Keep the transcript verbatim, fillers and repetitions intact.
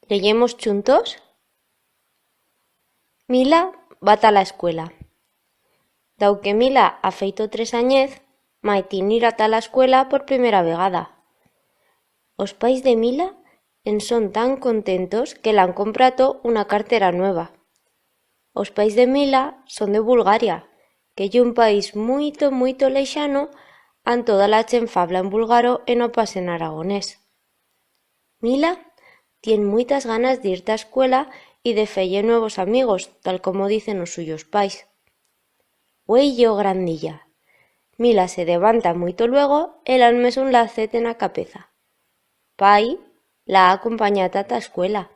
Leyemos chuntos? Mila va ta la escuela. Dau que Mila ha feito tres anyez, Maitín irá ta la escuela por primera vegada. Os pais de Mila en son tan contentos que l'han comprato una cartera nueva. Os pais de Mila son de Bulgaria, que ye un país muito, muito leixano, an toda la chent fabla en bulgaro e no pas en aragonés. Mila tien muitas ganas d'ir ta escuela y de fer-ie nuevos amigos, tal como dicen os suyos pais. Hue-y-o grandilla. Mila se devanta muito luego e l'han meso un lacet en a capeza. Pai la ha acompanyat ta escuela.